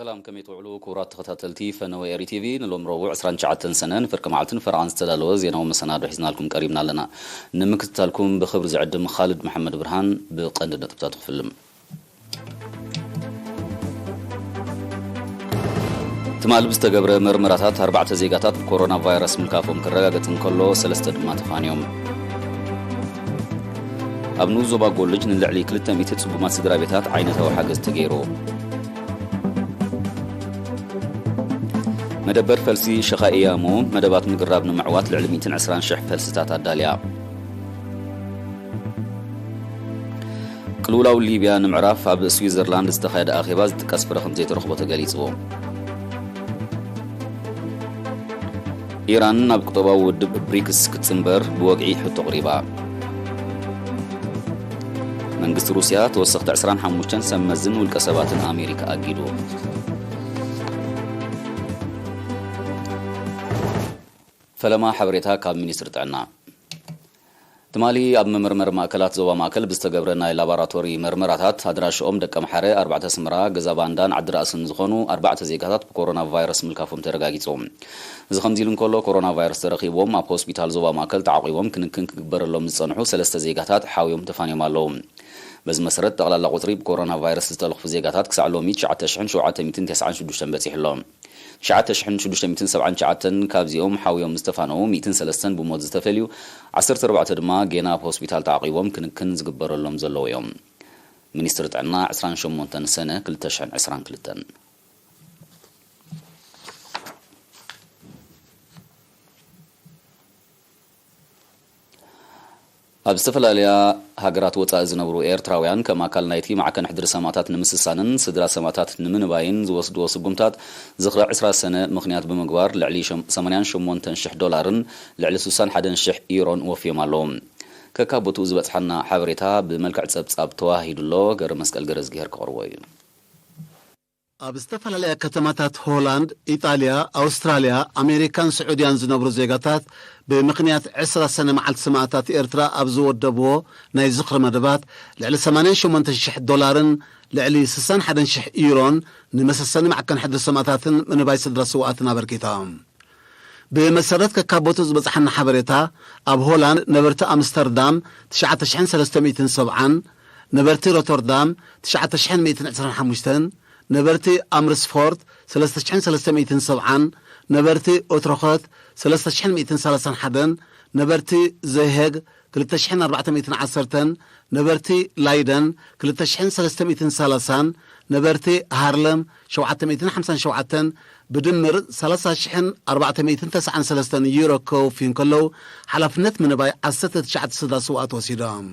ሰላም፣ ከመይ ትውዕሉ ክቡራት ተኸታተልቲ ፈነወ ኤሪ ቲቪ? ንሎም ረቡዕ ዕስራን ትሽዓተን ሰነ ንፍርቂ መዓልትን ፈረቓን ዝተዳለወ ዜናዊ መሰናዶ ሒዝናልኩም ቀሪብና ኣለና። ንምክትታልኩም ብኽብሪ ዝዕድም ኻልድ መሓመድ ብርሃን። ብቐንዲ ነጥብታቱ ክፍልም። ትማል ብዝተገብረ መርመራታት ኣርባዕተ ዜጋታት ብኮሮና ቫይረስ ምልካፎም ክረጋገጽ እንከሎ፣ ሰለስተ ድማ ተፋንዮም። ኣብ ንኡስ ዞባ ጎልጅ ንልዕሊ ክልተ ሚእቲ ጽጉማት ስድራ ቤታት ዓይነታዊ ሓገዝ ተገይሩ። መደበር ፈልሲ ሸኻ ኢያሞ መደባት ምግራብ ንምዕዋት ልዕሊ ሚእትን ዕስራን ሽሕ ፈልስታት ኣዳልያ። ቅልውላው ሊብያ ንምዕራፍ ኣብ ስዊዘርላንድ ዝተኻየደ ኣኼባ ዝጥቀስ ፍረ ከም ዘይተረኽቦ ተገሊጹ። ኢራን ናብ ቁጠባዊ ውድብ ብሪክስ ክትጽንበር ብወግዒ ሕቶ ኣቕሪባ። መንግስቲ ሩስያ ተወሰኽቲ ዕስራን ሓሙሽተን ሰብ መዝን ውልቀ ሰባትን ኣሜሪካ ኣጊዱ። ፈለማ ሓበሬታ ካብ ሚኒስትሪ ጥዕና። ትማሊ ኣብ መመርመሪ ማእከላት ዞባ ማእከል ብዝተገብረ ናይ ላቦራቶሪ መርመራታት፣ ኣድራሽኦም ደቀምሓረ፣ ኣርባዕተ ኣስመራ፣ ገዛ ባንዳን ዓዲ ራእስን ዝኾኑ ኣርባዕተ ዜጋታት ብኮሮና ቫይረስ ምልካፎም ተረጋጊጹ። እዚ ከምዚ ኢሉ እንከሎ፣ ኮሮና ቫይረስ ተረኺብዎም ኣብ ሆስፒታል ዞባ ማእከል ተዓቂቦም ክንክን ክግበረሎም ዝጸንሑ ሰለስተ ዜጋታት ሓውዮም ተፋንዮም ኣለዉ። በዚ መሰረት፣ ጠቕላላ ቁጽሪ ብኮሮና ቫይረስ ዝተለኽፉ ዜጋታት ክሳዕ ሎሚ ትሽዓተ ሽሕን ሸውዓተ ሚእትን ተስዓን ሽዱሽተን በጺሑ ኣሎ። ትሽዓተ ሽሕን ሽዱሽተ ሚእትን ሰብዓን ትሽዓተን ካብዚኦም ሓውዮም ዝተፋነዉ ሚእትን ሰለስተን ብሞት ዝተፈልዩ፣ ዓሰርተ ኣርባዕተ ድማ ጌና ኣብ ሆስፒታል ተዓቂቦም ክንክን ዝግበረሎም ዘለዉ እዮም። ሚኒስትሪ ጥዕና ዕስራን ሸሞንተን ሰነ ክልተ ሽሕን ዕስራን ክልተን። ኣብ ዝተፈላለያ ሃገራት ወጻኢ ዝነብሩ ኤርትራውያን፣ ከም ኣካል ናይቲ ማዕከን ሕድሪ ሰማእታት ንምስሳንን ስድራ ሰማእታት ንምንባይን ዝወስድዎ ስጉምታት፣ ዝኽሪ ዕስራ ሰነ ምኽንያት ብምግባር፣ ልዕሊ ሸም-፣ ሰማንያን ሸሞንተን ሽሕ ዶላርን ልዕሊ ስሳን ሓደን ሽሕ ዩሮን ወፍዮም ኣለዉ። ከካብ ቦትኡ ዝበጽሓና ሓበሬታ ብመልክዕ ጸብጻብ ተዋሂዱ ኣሎ። ገብረ መስቀል ገረዝግሄር ክቕርቦ እዩ። ኣብ ዝተፈላለያ ከተማታት ሆላንድ፣ ኢጣልያ፣ ኣውስትራልያ፣ ኣሜሪካን ስዑድያን ዝነብሩ ዜጋታት፣ ብምኽንያት ዕስራ ሰነ መዓልቲ ሰማእታት ኤርትራ ኣብ ዝወደብዎ ናይ ዝኽሪ መደባት፣ ልዕሊ ሰማንያን ሸሞንተን ሽሕ ዶላርን ልዕሊ ስሳን ሓደን ሽሕ ዩሮን ንመሰሰኒ ማዕከን ሕድሪ ሰማእታትን ምንባይ ስድራ ስውኣትን ኣበርኪቶም። ብመሰረት ከካብ ቦትኡ ዝበጽሓና ሓበሬታ፣ ኣብ ሆላንድ ነበርቲ ኣምስተርዳም ትሽዓተ ሽሕን ሰለስተ ሚእትን ሰብዓን፣ ነበርቲ ሮተርዳም ትሽዓተ ሽሕን ሚእትን ዕስራን ሓሙሽተን፣ ነበርቲ ኣምርስፎርት ሰለስተ ሽሕን ሰለስተ ሚእትን ሰብዓን፣ ነበርቲ ኦትረኸት ሰለስተ ሽሕን ሚእትን ሰላሳን ሓደን፣ ነበርቲ ዘሄግ ክልተ ሽሕን ኣርባዕተ ሚእትን ዓሰርተን፣ ነበርቲ ላይደን ክልተ ሽሕን ሰለስተ ሚእትን ሰላሳን፣ ነበርቲ ሃርለም ሸውዓተ ሚእትን ሓምሳን ሸውዓተን፣ ብድምር ሰላሳ ሽሕን ኣርባዕተ ሚእትን ተስዓን ሰለስተን ዩሮ ከወፍዩ እንከለዉ፣ ሓላፍነት ምንባይ ዓሰርተ ትሽዓተ ስድራ ስውኣት ወሲዶም።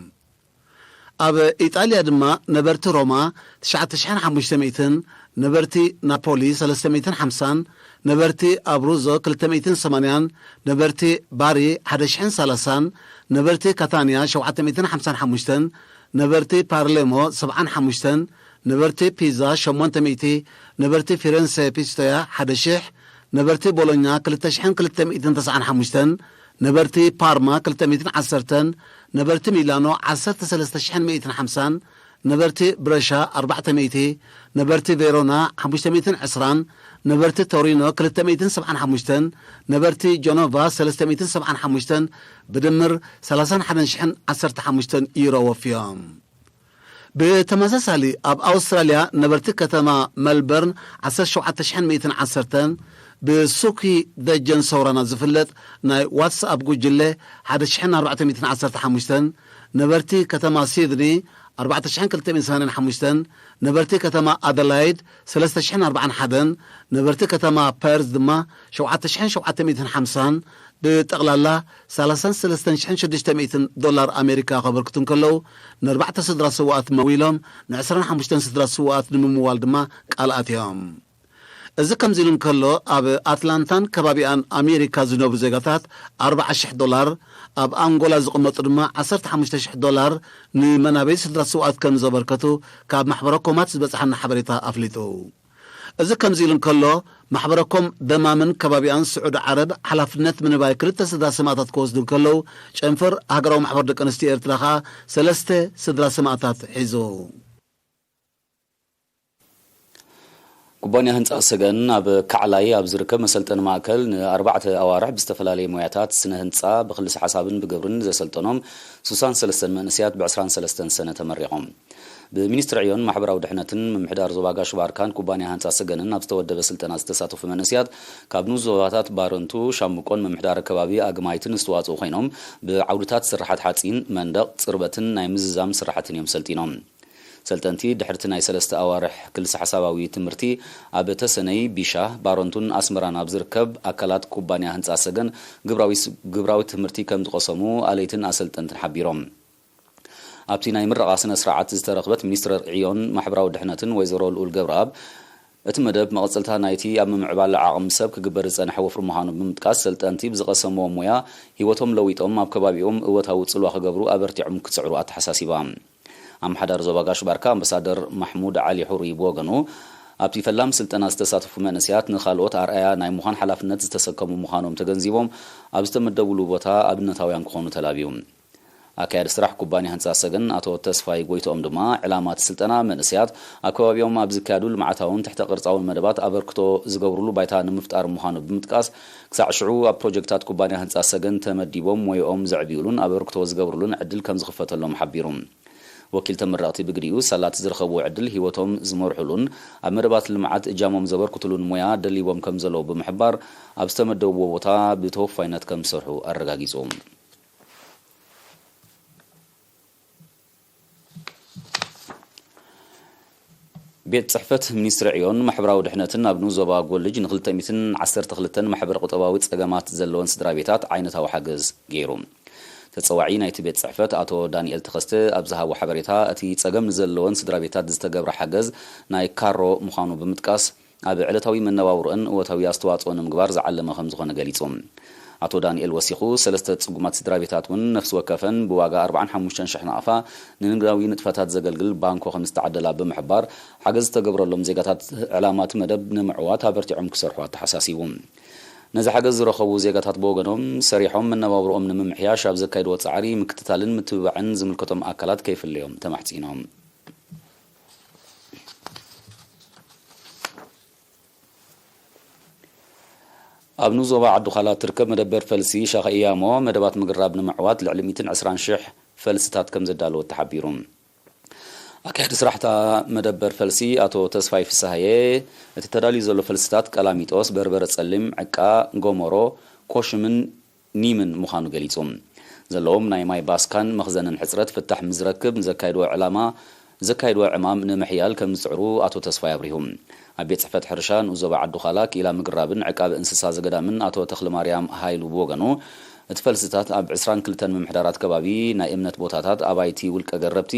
ኣብ ኢጣልያ ድማ ነበርቲ ሮማ ትሽዓተ ሽሕን ሓሙሽተ ሚእትን፣ ነበርቲ ናፖሊ ሰለስተ ሚእትን ሓምሳን፣ ነበርቲ ኣብሩዞ ክልተ ሚእትን ሰማንያን፣ ነበርቲ ባሪ ሓደ ሽሕን ሰላሳን፣ ነበርቲ ካታንያ ሸውዓተ ሚእትን ሓምሳን ሓሙሽተን፣ ነበርቲ ፓርሌሞ ሰብዓን ሓሙሽተን፣ ነበርቲ ፒዛ ሸሞንተ ሚእቲ፣ ነበርቲ ፊረንሰ ፒስቶያ ሓደ ሽሕ፣ ነበርቲ ቦሎኛ ክልተ ሽሕን ክልተ ሚእትን ተስዓን ሓሙሽተን፣ ነበርቲ ፓርማ ክልተ ሚእትን ዓሰርተን፣ ነበርቲ ሚላኖ ዓሰርተ ሰለስተ ሽሕን ሚእትን ሓምሳን፣ ነበርቲ ብረሻ ኣርባዕተ ሚእቲ፣ ነበርቲ ቬሮና ሓሙሽተ ሚእትን ዕስራን፣ ነበርቲ ቶሪኖ ክልተ ሚእትን ሰብዓን ሓሙሽተን፣ ነበርቲ ጀኖቫ ሰለስተ ሚእትን ሰብዓን ሓሙሽተን፣ ብድምር ሰላሳን ሓደን ሽሕን ዓሰርተ ሓሙሽተን ዩሮ ወፍዮም። ብተመሳሳሊ፣ ኣብ ኣውስትራልያ ነበርቲ ከተማ መልበርን ዓሰርተ ሸውዓተ ሽሕን ሚእትን ዓሰርተን፣ ብሱኪ ደጀን ሰውራና ዝፍለጥ ናይ ዋትስኣፕ ጉጅለ ሓደ ሽሕን ኣርባዕተ ሚእትን ዓሰርተ ሓሙሽተን፣ ነበርቲ ከተማ ሲድኒ ኣርባዕተ ሽሕን ክልተ ሚእትን ሰማንያን ሓሙሽተን፣ ነበርቲ ከተማ ኣደላይድ ሰለስተ ሽሕን ኣርባዓን ሓደን፣ ነበርቲ ከተማ ፐርዝ ድማ ሸውዓተ ሽሕን ሸውዓተ ሚእትን ሓምሳን፣ ብጠቕላላ ሰላሳን ሰለስተን ሽሕን ሽዱሽተ ሚእትን ዶላር ኣሜሪካ ከበርክቱ እንከለዉ፣ ንኣርባዕተ ስድራ ስውኣት መዊሎም፣ ንዕስራን ሓሙሽተን ስድራ ስውኣት ንምምዋል ድማ ቃል ኣትዮም። እዚ ከምዚ ኢሉ እንከሎ፣ ኣብ ኣትላንታን ከባቢኣን ኣሜሪካ ዝነብሩ ዜጋታት ኣርብዓ ሽሕ ዶላር፣ ኣብ ኣንጎላ ዝቕመጡ ድማ ዓሰርተ ሓሙሽተ ሽሕ ዶላር ንመናበይ ስድራ ስውኣት ከም ዘበርከቱ ካብ ማሕበረ ኮማት ዝበጽሓና ሓበሬታ ኣፍሊጡ። እዚ ከምዚ ኢሉ እንከሎ፣ ማሕበረ ኮም ደማምን ከባቢኣን ስዑዲ ዓረብ ሓላፍነት ምንባይ ክልተ ስድራ ሰማእታት ክወስዱ እንከለዉ፣ ጨንፈር ሃገራዊ ማሕበር ደቂ ኣንስትዮ ኤርትራ ከኣ ሰለስተ ስድራ ሰማእታት ሒዙ። ኩባንያ ህንፃ ሰገን ኣብ ካዕላይ ኣብ ዝርከብ መሰልጠኒ ማእከል ንኣርባዕተ ኣዋርሕ ብዝተፈላለየ ሞያታት ስነ ህንፃ ብክልሲ ሓሳብን ብግብርን ዘሰልጠኖም ስሳን ሰለስተን መንእሰያት ብዕስራን ሰለስተን ሰነ ተመሪቖም። ብሚኒስትሪ ዕዮን ማሕበራዊ ድሕነትን ምምሕዳር ዞባ ጋሽ ባርካን ኩባንያ ህንፃ ሰገንን ኣብ ዝተወደበ ስልጠና ዝተሳተፉ መንእሰያት ካብ ንኡስ ዞባታት ባረንቱ፣ ሻምብቆን ምምሕዳር ከባቢ ኣግማይትን ዝተዋፅኡ ኮይኖም ብዓውድታት ስራሓት ሓፂን፣ መንደቕ፣ ፅርበትን ናይ ምዝዛም ስራሕትን እዮም ሰልጢኖም። ሰልጠንቲ ድሕርቲ ናይ ሰለስተ ኣዋርሕ ክልሲ ሓሳባዊ ትምህርቲ ኣብ ተሰነይ፣ ቢሻ፣ ባረንቱን ኣስመራን ኣብ ዝርከብ ኣካላት ኩባንያ ህንፃ ሰገን ግብራዊ ስ-፣ ግብራዊ ትምህርቲ ከም ዝቐሰሙ ኣለይትን ኣሰልጠንትን ሓቢሮም። ኣብቲ ናይ ምረቓ ስነ ስርዓት ዝተረኽበት ሚኒስትር ዕዮን ማሕበራዊ ድሕነትን ወይዘሮ ልኡል ገብረኣብ፣ እቲ መደብ መቐጸልታ ናይቲ ኣብ ምምዕባል ዓቕሚ ሰብ ክግበር ዝጸንሐ ወፍሪ ምዃኑ ብምጥቃስ፣ ሰልጠንቲ ብዝቐሰምዎ ሞያ ህይወቶም ለዊጦም ኣብ ከባቢኦም እወታዊ ጽልዋ ክገብሩ ኣበርቲዖም ክጽዕሩ ኣተሓሳሲባ። ኣመሓዳሪ ዞባ ጋሽ ባርካ ኣምባሳደር ማሕሙድ ዓሊ ሑሪ ብወገኑ፣ ኣብቲ ፈላሚ ስልጠና ዝተሳተፉ መንእሰያት ንኻልኦት ኣርኣያ ናይ ምዃን ሓላፍነት ዝተሰከሙ ምዃኖም ተገንዚቦም፣ ኣብ ዝተመደቡሉ ቦታ ኣብነታውያን ክኾኑ ተላብዩ። ኣካያዲ ስራሕ ኩባንያ ህንፃ ሰገን ኣቶ ተስፋይ ጎይትኦም ድማ፣ ዕላማ እቲ ስልጠና መንእሰያት ኣብ ከባቢኦም ኣብ ዝካየዱ ልምዓታውን ትሕተ ቅርፃውን መደባት ኣበርክቶ ዝገብሩሉ ባይታ ንምፍጣር ምዃኑ ብምጥቃስ፣ ክሳዕ ሽዑ ኣብ ፕሮጀክታት ኩባንያ ህንፃ ሰገን ተመዲቦም ሞይኦም ዘዕብዩሉን ኣበርክቶ ዝገብሩሉን ዕድል ከም ዝኽፈተሎም ሓቢሩ። ወኪል ተመረቕቲ ብግዲኡ፣ ሳላ እቲ ዝረኸብዎ ዕድል ህይወቶም ዝመርሑሉን ኣብ መደባት ልምዓት እጃሞም ዘበርክቱሉን ሞያ ደሊቦም ከም ዘለዉ ብምሕባር፣ ኣብ ዝተመደብዎ ቦታ ብተወፋይነት ከም ዝሰርሑ ኣረጋጊጹ። ቤት ጽሕፈት ሚኒስትሪ ዕዮን ማሕበራዊ ድሕነትን ኣብ ንኡስ ዞባ ጎልጅ ንክልተ ሚእትን ዓሰርተ ክልተን ማሕበረ ቁጠባዊ ጸገማት ዘለወን ስድራ ቤታት ዓይነታዊ ሓገዝ ገይሩ። ተጸዋዒ ናይቲ ቤት ጽሕፈት ኣቶ ዳንኤል ተኸስተ ኣብ ዝሃቦ ሓበሬታ፣ እቲ ጸገም ንዘለወን ስድራ ቤታት ዝተገብረ ሓገዝ ናይ ካሮ ምዃኑ ብምጥቃስ፣ ኣብ ዕለታዊ መነባብሮአን እወታዊ ኣስተዋጽኦ ንምግባር ዝዓለመ ከም ዝኾነ ገሊጹ። ኣቶ ዳንኤል ወሲኹ፣ ሰለስተ ጽጉማት ስድራ ቤታት እውን ነፍሲ ወከፈን ብዋጋ ኣርባዓን ሓሙሽተን ሽሕ ናቕፋ ንንግዳዊ ንጥፈታት ዘገልግል ባንኮ ከም ዝተዓደላ ብምሕባር፣ ሓገዝ ዝተገብረሎም ዜጋታት ዕላማ እቲ መደብ ንምዕዋት ኣበርቲዖም ክሰርሑ ኣተሓሳሲቡ። ነዚ ሓገዝ ዝረኸቡ ዜጋታት ብወገኖም፣ ሰሪሖም መነባብሮኦም ንምምሕያሽ ኣብ ዘካይድዎ ጻዕሪ ምክትታልን ምትብባዕን ዝምልከቶም ኣካላት ከይፍለዮም ተማሕጺኖም። ኣብ ንኡስ ዞባ ዓዲ ዃላ እትርከብ መደበር ፈልሲ ሻኻ ኢያሞ፣ መደባት ምግራብ ንምዕዋት ልዕሊ ሚእትን ዕስራን ሽሕ ፈልስታት ከም ዘዳለወት ተሓቢሩ። ኣካያዲ ስራሕታ መደበር ፈልሲ ኣቶ ተስፋይ ፍስሃየ፣ እቲ ተዳልዩ ዘሎ ፈልስታት ቀላሚጦስ፣ በርበረ ጸሊም፣ ዕቃ፣ ጎመሮ፣ ኮሽምን ኒምን ምዃኑ ገሊጹ። ዘለዎም ናይ ማይ ባስካን መኽዘንን ሕጽረት ፍታሕ ምስ ዝረክብ፣ ዘካይድዎ ዕላማ፣ ዘካይድዎ ዕማም ንምሕያል ከም ዝጽዕሩ ኣቶ ተስፋይ ኣብሪሁ። ኣብ ቤት ጽሕፈት ሕርሻ ንኡስ ዞባ ዓዲ ዃላ ክኢላ ምግራብን ዕቃበ እንስሳ ዘገዳምን ኣቶ ተኽለማርያም ሃይሉ ብወገኑ፣ እቲ ፈልስታት ኣብ ዕስራን ክልተን ምምሕዳራት ከባቢ ናይ እምነት ቦታታት፣ ኣባይቲ ውልቀ ገረብቲ፣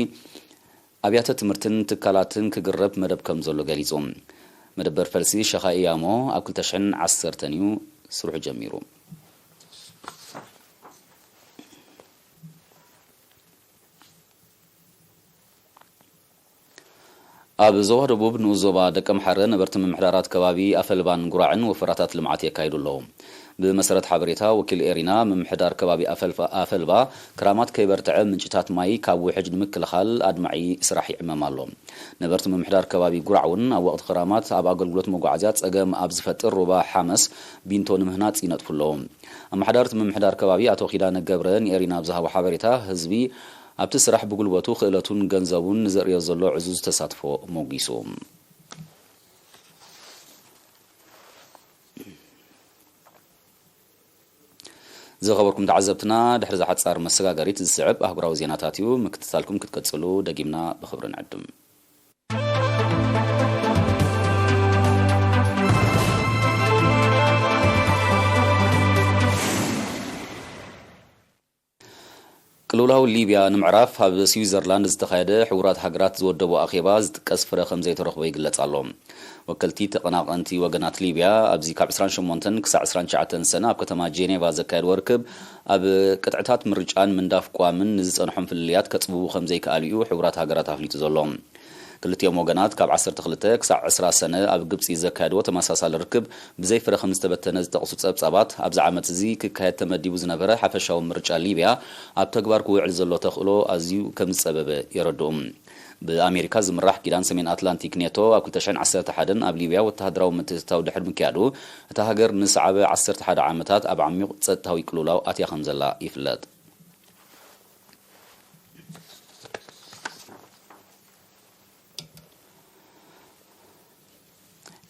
ኣብያተ ትምህርትን ትካላትን ክግረብ መደብ ከም ዘሎ ገሊጹ። መደበር ፈልሲ ሸኻ ኢያሞ ኣብ ክልተ ሽሕን ዓሰርተን እዩ ስርሑ ጀሚሩ። ኣብ ዞባ ደቡብ ንኡስ ዞባ ደቀምሓረ ነበርቲ ምምሕዳራት ከባቢ ኣፈልባን ጉራዕን ወፈራታት ልምዓት የካይዱ ኣለዉ። ብመሰረት ሓበሬታ ወኪል ኤሪና፣ ምምሕዳር ከባቢ ኣፈልፋ-፣ ኣፈልባ ክራማት ከይበርትዐ ምንጭታት ማይ ካብ ውሕጅ ንምክልኻል ኣድማዒ ስራሕ ይዕመም ኣሎ። ነበርቲ ምምሕዳር ከባቢ ጉራዕ እውን ኣብ ወቕቲ ክራማት ኣብ ኣገልግሎት መጓዓዝያ ጸገም ኣብ ዝፈጥር ሩባ ሓመስ ቢንቶ ንምህናጽ ይነጥፉ ኣለዉ። ኣመሓዳሪ እቲ ምምሕዳር ከባቢ ኣቶ ኪዳነ ገብረ ንኤሪና ኣብ ዝሃቦ ሓበሬታ፣ ህዝቢ ኣብቲ ስራሕ ብጉልበቱ፣ ክእለቱን ገንዘቡን ንዘርእዮ ዘሎ ዕዙዝ ተሳትፎ ሞጒሱ። ዝኸበርኩም ተዓዘብትና፣ ድሕሪ እዛ ሓጻር መሰጋገሪት ዝስዕብ ኣህጉራዊ ዜናታት እዩ። ምክትታልኩም ክትቀጽሉ ደጊምና ብኽብሪ ንዕድም። ቅልውላው ሊብያ ንምዕራፍ ኣብ ስዊዘርላንድ ዝተኻየደ ሕቡራት ሃገራት ዝወደቦ ኣኼባ ዝጥቀስ ፍረ ከም ዘይተረኽቦ ይግለጽ ኣሎ። ወከልቲ ተቐናቐንቲ ወገናት ሊብያ ኣብዚ ካብ ዕስራን ሸሞንተን ክሳዕ ዕስራን ትሽዓተን ሰነ ኣብ ከተማ ጄኔቫ ዘካየድዎ ርክብ፣ ኣብ ቅጥዕታት ምርጫን ምንዳፍ ቅዋምን ንዝጸንሖም ፍልልያት ከጽብቡ ከም ዘይከኣሉ እዩ ሕቡራት ሃገራት ኣፍሊጡ ዘሎ። ክልቲኦም ወገናት ካብ ዓሰርተ ክልተ ክሳዕ ዕስራ ሰነ ኣብ ግብጺ ዘካየድዎ ተመሳሳሊ ርክብ ብዘይ ፍረ ከም ዝተበተነ ዝጠቕሱ ጸብጻባት፣ ኣብዚ ዓመት እዚ ክካየድ ተመዲቡ ዝነበረ ሓፈሻዊ ምርጫ ሊብያ ኣብ ተግባር ክውዕል ዘሎ ተኽእሎ ኣዝዩ ከም ዝጸበበ የረድኡ። ብኣሜሪካ ዝምራሕ ኪዳን ሰሜን ኣትላንቲክ ኔቶ ኣብ ክልተ ሽሕን ዓሰርተ ሓደን ኣብ ሊብያ ወተሃደራዊ ምትእትታው ድሕሪ ምክያዱ፣ እታ ሃገር ንዝሰዓበ ዓሰርተ ሓደ ዓመታት ኣብ ዓሚቕ ጸጥታዊ ቅልውላው ኣትያ ከም ዘላ ይፍለጥ።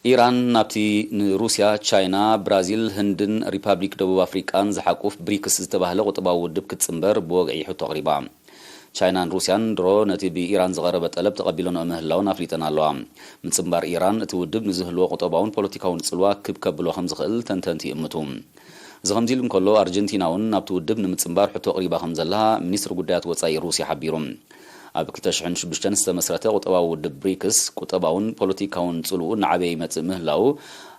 ኢራን ናብቲ ንሩስያ፣ ቻይና፣ ብራዚል፣ ህንድን ሪፓብሊክ ደቡብ ኣፍሪቃን ዝሓቁፍ ብሪክስ ዝተባህለ ቁጠባዊ ውድብ ክትጽንበር ብወግዒ ሕቶ ኣቕሪባ። ቻይናን ሩስያን ድሮ ነቲ ብኢራን ዝቐረበ ጠለብ ተቐቢለንኦ ምህላውን ኣፍሊጠን ኣለዋ። ምጽንባር ኢራን እቲ ውድብ ንዝህልዎ ቁጠባውን ፖለቲካውን ጽልዋ ክብ ከብሎ ከም ዝኽእል ተንተንቲ ይእምቱ። እዚ ከምዚ ኢሉ እንከሎ፣ ኣርጀንቲና እውን ናብቲ ውድብ ንምጽንባር ሕቶ ኣቕሪባ ከም ዘላ ሚኒስትሪ ጉዳያት ወጻኢ ሩስያ ሓቢሩ። ኣብ ክልተ ሽሕን ሽዱሽተን ዝተመስረተ ቁጠባዊ ውድብ ብሪክስ፣ ቁጠባውን ፖለቲካውን ጽልኡ እናዓበየ ይመጽእ ምህላው፣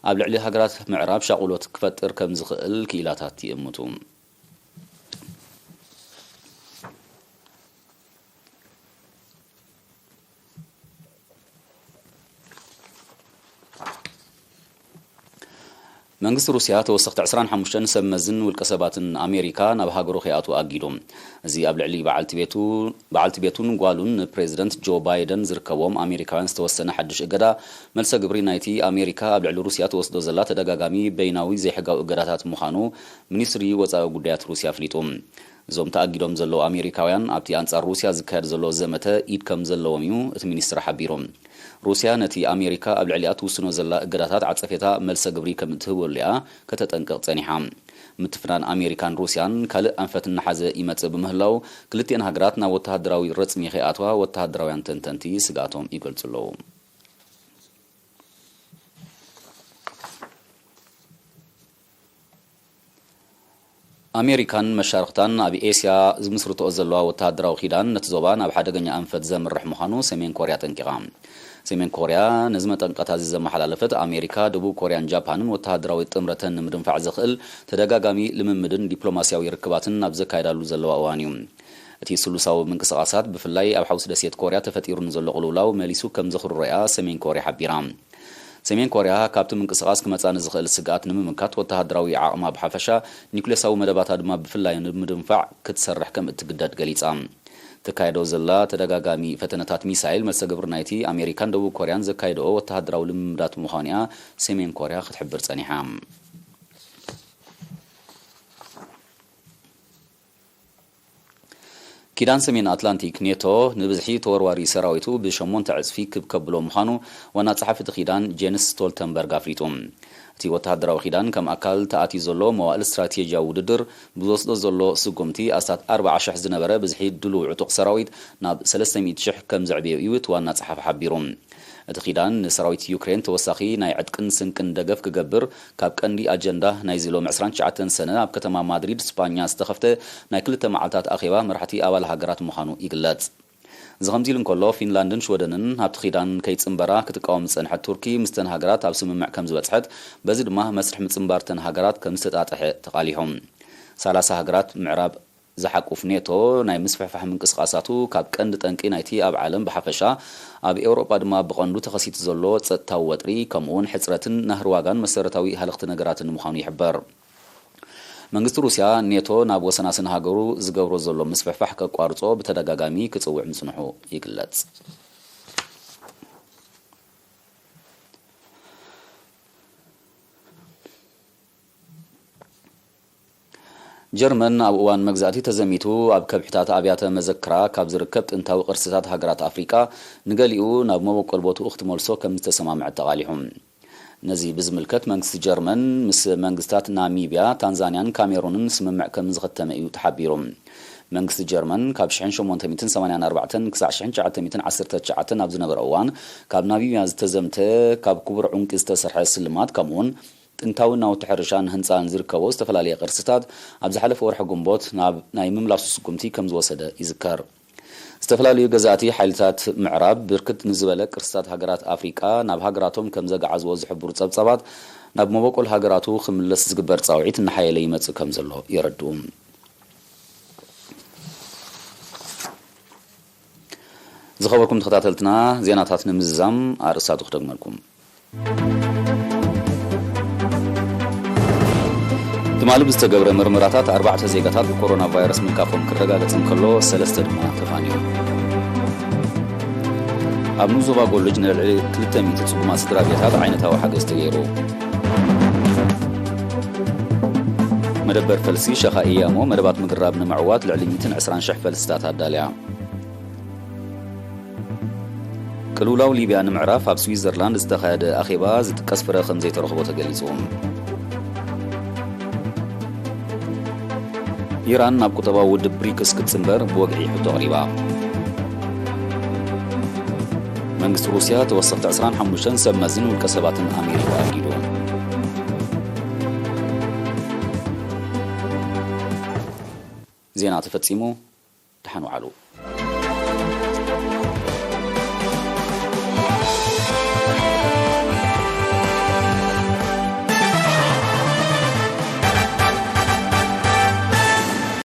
ኣብ ልዕሊ ሃገራት ምዕራብ ሻቑሎት ክፈጥር ከም ዝኽእል ክኢላታት ይእምቱ። መንግስቲ ሩስያ ተወሰኽቲ ዕስራን ሓሙሽተን ሰብ መዝን ውልቀ ሰባትን ኣሜሪካ ናብ ሃገሩ ከይኣትዉ ኣጊዱ። እዚ ኣብ ልዕሊ በዓልቲ ቤቱ፣ በዓልቲ ቤቱን ጓሉን ንፕሬዚደንት ጆ ባይደን ዝርከብዎም ኣሜሪካውያን ዝተወሰነ ሓድሽ እገዳ፣ መልሰ ግብሪ ናይቲ ኣሜሪካ ኣብ ልዕሊ ሩስያ ትወስዶ ዘላ ተደጋጋሚ በይናዊ ዘይሕጋዊ እገዳታት ምዃኑ ሚኒስትሪ ወጻኢ ጉዳያት ሩስያ ኣፍሊጡ። እዞም ተኣጊዶም ዘለዉ ኣሜሪካውያን ኣብቲ ኣንጻር ሩስያ ዝካየድ ዘሎ ዘመተ ኢድ ከም ዘለዎም እዩ እቲ ሚኒስትር ሓቢሩ። ሩስያ ነቲ ኣሜሪካ ኣብ ልዕሊኣ ትውስኖ ዘላ እገዳታት ዓጸፌታ መልሰ ግብሪ ከም እትህበሉ እያ ከተጠንቅቕ ጸኒሓ። ምትፍናን ኣሜሪካን ሩስያን ካልእ ኣንፈት እናሓዘ ይመጽእ ብምህላው፣ ክልቲኤን ሃገራት ናብ ወተሃደራዊ ረጽሚ ከይኣትዋ ወተሃደራውያን ተንተንቲ ስግኣቶም ይገልጹ ኣለዉ። ኣሜሪካን መሻርኽታን ኣብ ኤስያ ዝምስርትኦ ዘለዋ ወተሃደራዊ ኪዳን ነቲ ዞባ ናብ ሓደገኛ ኣንፈት ዘምርሕ ምዃኑ ሰሜን ኮርያ ኣጠንቂቓ። ሰሜን ኮርያ ነዚ መጠንቀቕታ እዚ ዘመሓላለፈት፣ ኣሜሪካ፣ ደቡብ ኮርያን ጃፓንን ወተሃደራዊ ጥምረተን ንምድንፋዕ ዘኽእል ተደጋጋሚ ልምምድን ዲፕሎማስያዊ ርክባትን ኣብ ዘካየዳሉ ዘለዋ እዋን እዩ። እቲ ስሉሳዊ ምንቅስቓሳት፣ ብፍላይ ኣብ ሓውሲ ደሴት ኮርያ ተፈጢሩ ንዘሎ ቅልውላው መሊሱ ከም ዘኽርሮ እያ ሰሜን ኮርያ ሓቢራ። ሰሜን ኮርያ ካብቲ ምንቅስቓስ ክመጻ ንዝኽእል ስግኣት ንምምካት፣ ወተሃደራዊ ዓቕማ ብሓፈሻ፣ ኒኩሌሳዊ መደባታ ድማ ብፍላይ ንምድንፋዕ ክትሰርሕ ከም እትግደድ ገሊጻ። ተካይዶ ዘላ ተደጋጋሚ ፈተነታት ሚሳይል፣ መልሰ ግብሪ ናይቲ ኣሜሪካን ደቡብ ኮርያን ዘካይደኦ ወተሃደራዊ ልምምዳት ምዃኑ እያ ሰሜን ኮርያ ክትሕብር ጸኒሓ። ኪዳን ሰሜን ኣትላንቲክ፣ ኔቶ፣ ንብዝሒ ተወርዋሪ ሰራዊቱ ብሸሞንተ ዕጽፊ ክብ ከብሎ ምዃኑ ዋና ጸሓፊ እቲ ኪዳን ጄንስ ስቶልተንበርግ ኣፍሊጡ። እቲ ወተሃደራዊ ኪዳን ከም ኣካል ተኣትዩ ዘሎ መዋእል ስትራቴጂያዊ ውድድር ብዝወስዶ ዘሎ ስጉምቲ፣ ኣስታት ኣርብዓ ሽሕ ዝነበረ ብዝሒ ድሉው ዕጡቕ ሰራዊት ናብ ሰለስተ ሚእቲ ሽሕ ከም ዘዕበዮ እዩ እቲ ዋና ጸሓፊ ሓቢሩ። እቲ ኪዳን ንሰራዊት ዩክሬን ተወሳኺ ናይ ዕጥቅን ስንቅን ደገፍ ክገብር፣ ካብ ቀንዲ ኣጀንዳ ናይዚ ሎሚ ዕስራን ትሽዓተን ሰነ ኣብ ከተማ ማድሪድ ስጳኛ ዝተኸፍተ ናይ ክልተ መዓልታት ኣኼባ መራሕቲ ኣባል ሃገራት ምዃኑ ይግለጽ። እዚ ከምዚ ኢሉ እንከሎ፣ ፊንላንድን ሽወደንን ኣብቲ ኪዳን ከይጽንበራ ክትቃወም ዝጸንሐት ቱርኪ፣ ምስተን ሃገራት ኣብ ስምምዕ ከም ዝበጽሐት፣ በዚ ድማ መስርሕ ምጽንባርተን ሃገራት ከም ዝተጣጠሐ ተቓሊሖም። ሰላሳ ሃገራት ምዕራብ ዝሓቁፍ ኔቶ፣ ናይ ምስፍሕፋሕ ምንቅስቓሳቱ ካብ ቀንዲ ጠንቂ ናይቲ ኣብ ዓለም ብሓፈሻ፣ ኣብ ኤውሮጳ ድማ ብቐንዱ ተኸሲቱ ዘሎ ጸጥታዊ ወጥሪ፣ ከምኡ'ውን ሕጽረትን ናህሪ ዋጋን መሰረታዊ ሃለኽቲ ነገራትን ምዃኑ ይሕበር። መንግስቲ ሩስያ፣ ኔቶ ናብ ወሰናስን ሃገሩ ዝገብሮ ዘሎ ምስፍሕፋሕ ከቋርጾ ብተደጋጋሚ ክጽውዕ ምጽንሑ ይግለጽ። ጀርመን ኣብ እዋን መግዛእቲ ተዘሚቱ ኣብ ከብሕታት ኣብያተ መዘክራ ካብ ዝርከብ ጥንታዊ ቅርስታት ሃገራት ኣፍሪቃ ንገሊኡ ናብ መበቆል ቦትኡ ክትመልሶ ከም ዝተሰማምዐት ተቓሊሑ። ነዚ ብዝምልከት መንግስቲ ጀርመን ምስ መንግስታት ናሚብያ፣ ታንዛንያን ካሜሩንን ስምምዕ ከም ዝኸተመ እዩ ተሓቢሩ። መንግስቲ ጀርመን ካብ ሽሕን ሸሞንተ ሚእትን ሰማንያን ኣርባዕተን ክሳዕ ሽሕን ትሽዓተ ሚእትን ዓሰርተ ትሽዓተን ኣብ ዝነበረ እዋን ካብ ናሚብያ ዝተዘምተ ካብ ክቡር ዕንቂ ዝተሰርሐ ስልማት ከምኡውን ጥንታዊ ናውቲ ሕርሻን ህንጻን ዝርከቦ ዝተፈላለየ ቅርስታት ኣብ ዝሓለፈ ወርሒ ግንቦት ናብ ናይ ምምላሱ ስጉምቲ ከም ዝወሰደ ይዝከር። ዝተፈላለዩ ገዛእቲ ሓይልታት ምዕራብ ብርክት ንዝበለ ቅርስታት ሃገራት ኣፍሪቃ ናብ ሃገራቶም ከም ዘገዓዝዎ ዝሕብሩ ጸብጻባት፣ ናብ መበቆል ሃገራቱ ክምለስ ዝግበር ጻውዒት እናሓየለ ይመጽእ ከም ዘሎ የረድኡ። ዝኸበርኩም ተኸታተልትና፣ ዜናታት ንምዝዛም ኣርእስታቱ ክደግመልኩም። ትማሊ ብዝተገብረ ምርመራታት ኣርባዕተ ዜጋታት ብኮሮና ቫይረስ ምልካፎም ክረጋገጽ እንከሎ፣ ሰለስተ ድማ ተፋንዮም። ኣብ ኑዞባ ኮሌጅ ንልዕሊ ክልተ ሚእቲ ጽጉማት ስድራ ቤታት ዓይነታዊ ሓገዝ ተገይሩ። መደበር ፈልሲ ሸኻ ኢያሞ መደባት ምግራብ ንምዕዋት ልዕሊ ሚእትን ዕስራን ሽሕ ፈልስታት ኣዳልያ። ቅልውላው ሊብያ ንምዕራፍ ኣብ ስዊዘርላንድ ዝተኻየደ ኣኼባ ዝጥቀስ ፍረ ከም ዘይተረኽቦ ተገሊጹ። ኢራን ናብ ቁጠባዊ ውድብ ብሪክስ ክትጽንበር ብወግዒ ሕቶ ኣቕሪባ። መንግስቲ ሩስያ ተወሰኽቲ ዕስራን ሓሙሽተን ሰብ መዝን ውልቀ ሰባትን ኣሜሪካ ኣጊዱ። ዜና ተፈጺሙ። ደሓን ዋዕሉ።